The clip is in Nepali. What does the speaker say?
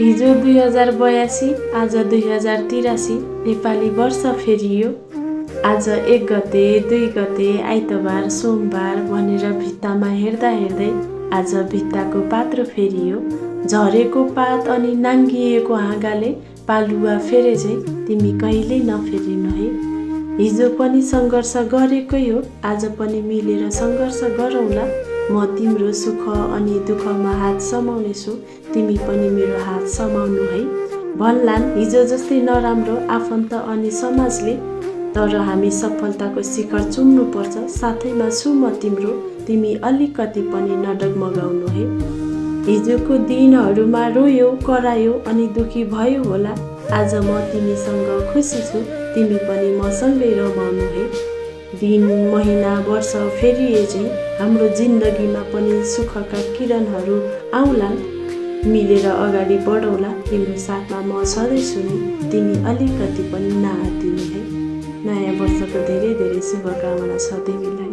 हिजो 2082, आज 2083 नेपाली वर्ष फेरियो। आज 1 गते, 2 गते, आइतबार, सोमबार भनेर भित्तामा हेर्दा हेर्दै आज भित्ताको पात्रो फेरियो। झरेको पात अनि नाङ्गिएको हाँगाले पालुवा फेरे झैँ तिमी कहिल्यै नफेरिनु है। हिजो पनि सङ्घर्ष गरेकै हो, आज पनि मिलेर सङ्घर्ष गरौँला। म तिम्रो सुख अनि दुःखमा हात समाउने छु, तिमी पनि मेरो हात समाउनु है। भन्लान् हिजो जस्तै नराम्रो आफन्त अनि समाजले, तर हामी सफलताको शिखर चुम्नुपर्छ। साथैमा छु म तिम्रो, तिमी अलिकति पनि नडगमगाउनु है। हिजोको दिनहरूमा रोयो, करायो अनि दुखी भयो होला। आज म तिमीसँग खुसी छु, तिमी पनि मसँगै रमाउनु है। दिन, महिना, वर्ष फेरिए झैँ हाम्रो जिन्दगीमा पनि सुखका किरणहरू आउलान्। मिलेर अगाडि बढौँला, तिम्रो साथमा म सधैँ छु नि, तिमी अलिकति पनि नआत्तिनु है। नयाँ वर्षको धेरै धेरै शुभकामना छ तिमीलाई।